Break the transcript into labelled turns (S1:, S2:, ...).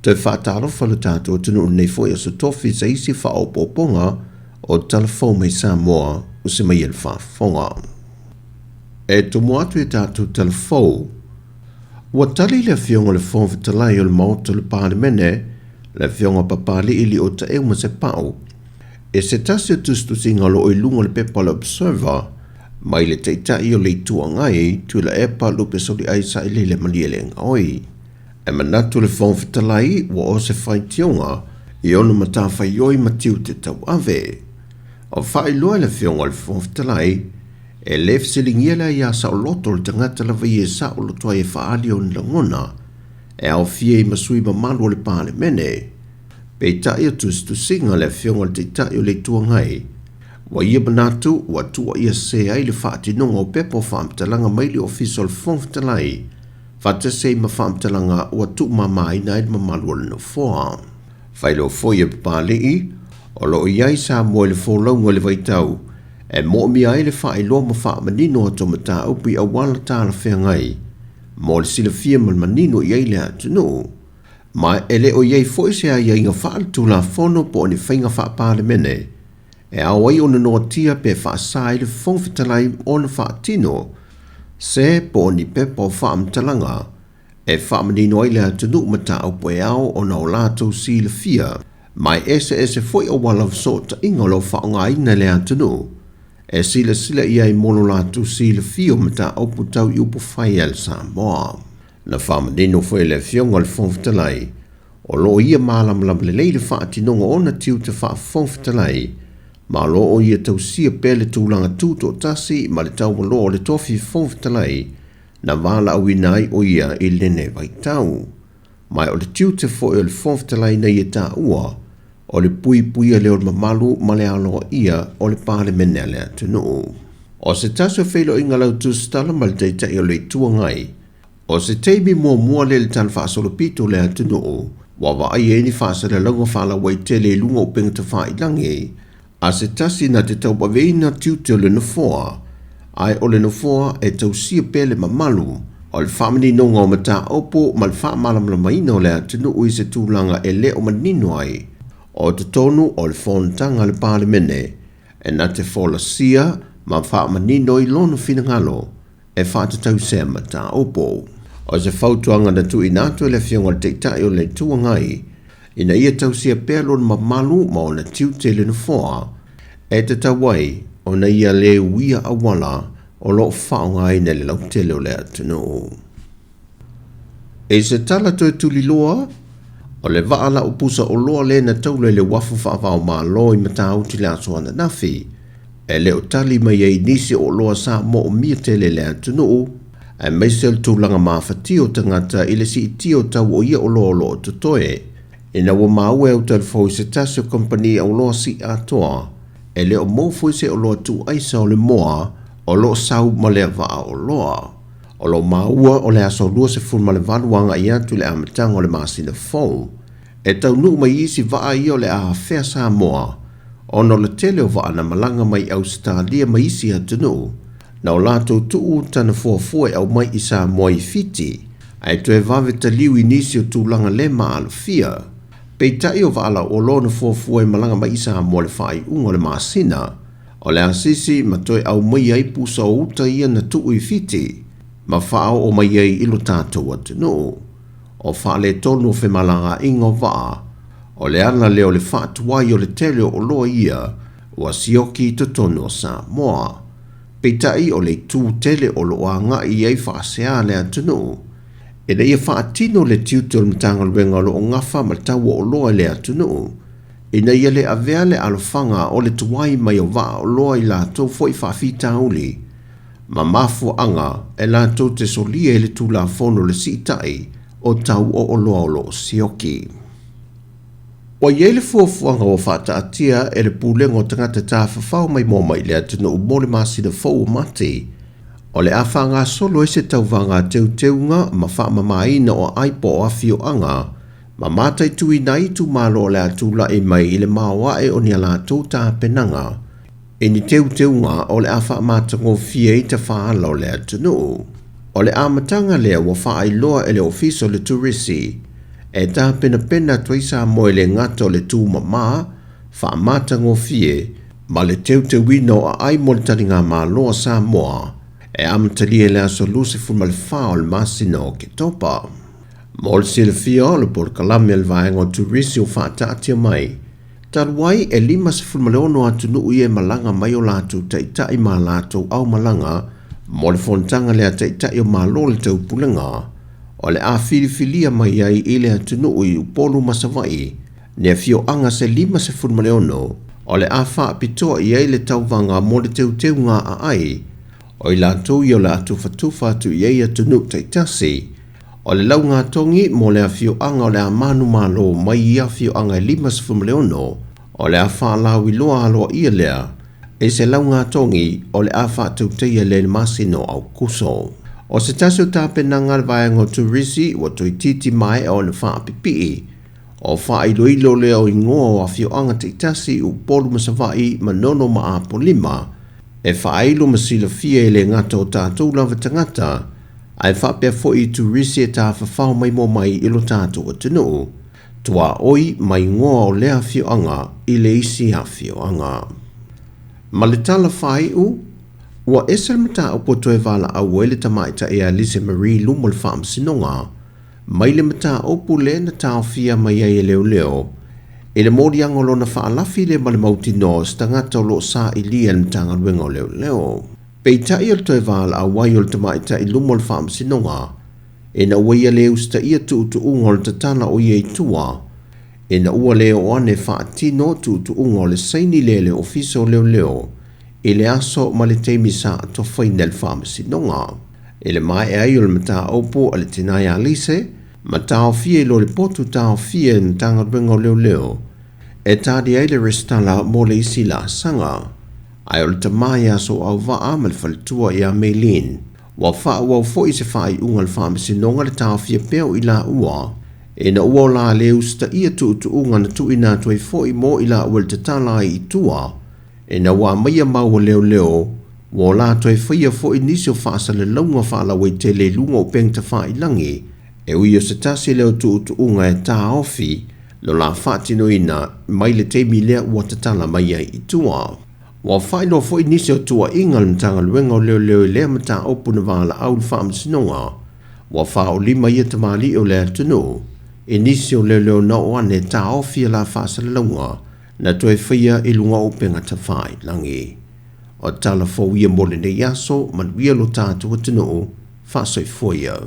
S1: Toe faatalofa lo tatou atunuu i lenei foi aso tofi i se isi faaopoopoga o Tala Fou mai Samoa ua se mai e le faafofoga. E tumu atu i tatou Tala Fou, ua tali le Afioga i le Fofoga Fetalai o le Maota o le Palemene, le Afioga Papalii Liotaeu Masepau, i se tasi o tusitusiga o lo o i luga o le pepa o le Observer mai le Taitai o le Itu Agai, Tuilaepa Lupesoliai Sailele Malielegaoi. E manatu le Fofoga Fetalai ua o se faitioga i ona matafaioi ma tiute tauave. O faailoa e le Afioga i le Fofoga Fetalai, e le fesiligia le aia saoloto o le tagata lava ia e saoloto ai e faaali ona lagona, e aofia ai ma sui mamalu o le Palemene. Peitai o tusitusiga a le Afioga i le Taitai o le Itu Agai, ua ia manatu ua tuuaia sese ai le faatinoga o pepa o faamatalaga mai le Ofisa o le Fofoga Fetalai, faatasi ai ma faamatalaga ua tuumamaina ai le mamalu o le Nofoa. Faailoa foi e Papalii, o lo o i ai Samoa i le folauga i le vaitau e moomia ai le faailoa ma faamanino atu o mataupu i auala talafeagai mo le silafia ma le manino i ai le atunuu. Ma e le o i ai foi se aiaiga faaletulafono po o ni faiga faa-Palemene e ao ai ona noatia pe faasa ai le Fofoga Fetalai ona faatino se po o ni pepa o faamatalaga e faamanino ai le atunuu mataupu e ao ona o latou silafia, ma e eseese foi auala fesootaiga o lo o faaaogaina e le atunuu e silasila i ai mo lo latou silafia o mataupu tau i upufai a le Samoa. Na faamanino foi e le Afioga i le Fofoga Fetalai, o lo o ia malamalama lelei le faatinoga o ona tiute faa-Fofoga Fetalai, ma o lo o ia tausia pea le tulaga tutoatasi ma le taualoa o le tofi Fofoga Fetalai na valaauina ai o ia i lenei vaitau. Ma o le tiute foi o le Fofoga Fetalai na ia taua, o le puipuia lea o le mamalu ma le aloaia o le Palemene a le atunuu. O se tasi o feiloaiga lautusitala ma le Taitai o le Itu Agai, o se taimi muamua lea i le tala faasolopito o le atunuu ua vaaia ai ni faasalalauga faalauaitele i luga o upega tafailagi a se tasi na te tauaveina tiute o le Nofoa, ae o le Nofoa e tausia pea le mamalu o le faamaninoga o mataupu ma le faamalamalamaina o le atunuu i se tulaga e le o manino ai o totonu o le fonotaga a le Palemene e na te folasia ma faamanino i lona finagalo e faatatau sea mataupu. O se fautuaga na tuuina atu e le Afioga i le Taitai o le Itu Agai ina ia tausia pea lona mamalu ma ona tiute i le Nofoa e tatau ai ona ia le uia auala o lo o faaaogaina e le lautele o le atunuu. I se tala toe tuliloa, o le vaa lau pusa oloa lea na taula i le uafu faava-o-Malo i Matautu i le aso ananafi, e le o tali mai ai nisi o oloa sa moomia tele e le atunuu, aemaise o le tulaga mafatia o tagata i le siitia o tau o ia oloa o lo o totoe. Ina ua maua e Autalafou i se tasi o kamupani oloa sii atoa, e le o maua foi se oloa tuuaisa o le moa o lo o sau ma lea vaa oloa. O lo o maua o le aso 28 agai atu i le amataga o le masina fou, e taunuu mai isi vaa ia o le a afea Samoa, ona o le tele o vaa na malaga mai Ausetalia ma isi atunuu, na o latou tuu tana fuafua e aumai i Samoa i Fiti, ae toe vave taliu i nisi o tulaga le maalofia. Peitai o vaa lauoloa na fuafua e malaga mai i Samoa i le faaiuga o le masina, o le asisi ma toe aumaia ai pusa o uta ia na tuu i Fiti ma faaoo mai ai i lo tatou atunuu. O faaletonu o femalagaaiga o vaa, o le ala lea o le faatuai o le tele o oloa ia ua sioki i totonu o Samoa. Peitai o le itu tele o lo o agai i ai faasea le atunuu, ina ia faatino le tiute o le Matagaluega o lo o gafa ma le tau o oloa i le atunuu, ina ia le avea le alofaga o le tuai mai o vaa oloa i latou foi faafitauli ma mafuaaga e latou te solia ai le Tulafono o le Siitai o Tau o Oloa o lo o Sioki. Ua i ai le fuafuaga ua faataatia e le Pulega o Tagata Tafafao Maimoa Mai i le atunuu mo le masina fou o Mati, o le a faagasolo ai se tauvaga teuteuga ma faamamaina o aai po o afioaga ma mataituina ai itumalo o le a tulai mai i le maoae o ni a latou tapenaga i ni teuteuga o le a faamatagofie ai tafaala o le atunuu. O le amataga lea ua faailoa e le Ofisa o le Turisi e tapenapena atu ai Samoa e le gata o le tumama, faamatagofie ma le teuteuina o aai mo le taligamalo a Samoa e amatalia i le aso 24 o le masina o Oketopa. Mo le silafia o le polokalame a le vaega o turisi o faataatia mai, talu ai e 56 atunuu ia e malaga mai o latou taitai ma latou aumalaga mo le fonotaga lea a Taitai o Malo o le Taupulega, o le a filifilia mai ai i le atunuu i Upolu ma Savaii ni afioaga se 56 o le a faapitoa i ai le tauvaga mo le teuteuga aai o i latou ia o le a tufatufa atu i ai atunuu taitasi. O le laugatogi mo le afioaga o le a manumalo mai i afioaga e 56 o le a faalauiloa aloaia lea i se laugatogi o le a faatautaia lea i le masina o Aokuso. O se tasi o tapenaga a le vaega o turisi ua toeitiiti maea ona faapipii, o faailoilo lea o igoa o afioaga taitasi i Upolu ma Savaii, Manono ma Apolima, e faailo ma silafia e le gata o tatou lava tagata, ae faapea foi i turisi e tafafao maimoa mai i lo tatou atunuu, tuaoi ma igoa o lea afioaga i le isi afioaga. Ma le tala faaiu, ua ese le mataupu ua toe valaau ai le tamaitai ia Lise Marie i luma o le Faamasinoga mai le mataupu lea na taofia mai ai e leoleo i le moliaga o lona faalafi lea ma le mautinoa o se tagata o lo o sailia e le Matagaluega o Leoleo. Peitai o le toe valaau ai o le tamaitai i luma o le Faamasinoga ina ua ia le usitaia tuutuuga o le tatala o ia i tua, ina ua le oo ane faatino tuutuuga o le saini lea e le Ofisa o Leoleo i le aso ma le taimi sa atofaina e le Faamasinoga. I le maea ai o le mataupu a le tina ia Lise, ma taofia i lo le potu taofia e le Matagaluega o Leoleo e tali ai le resitala mo le isi laasaga. Ae o le tama ia Soauvaa ma le faletua ia Maylene, ua faaauau foi se faaiuga a le Faamasinoga le taofia pea o i laua, ina ua o la le usitaia tuutuuga na tuuina atu ai foi mo i laua i le tatala ai i tua, ina ua aumaia mau a leoleo, ua o la toe faia foi nisi o faasalalauga faalauaitele i luga o upega tafailagi, e ui o se tasi lea o tuutuuga e taofi lo la faatinoina mai le taimi lea ua tatala mai ai i tua. Ua faailoa foi nisi o tuuaiga a le Matagaluega o Leoleo i lea mataupu na valaau i le Faamasinoga, ua faaolima ia tamalii o le atunuu i nisi o leoleo na oo ane e taofi a la faasalalauga na toe faia i luga o upega tafailagi. O tala fou ia mo lenei aso, manuia lo tatou atunuu, faasoifua ia.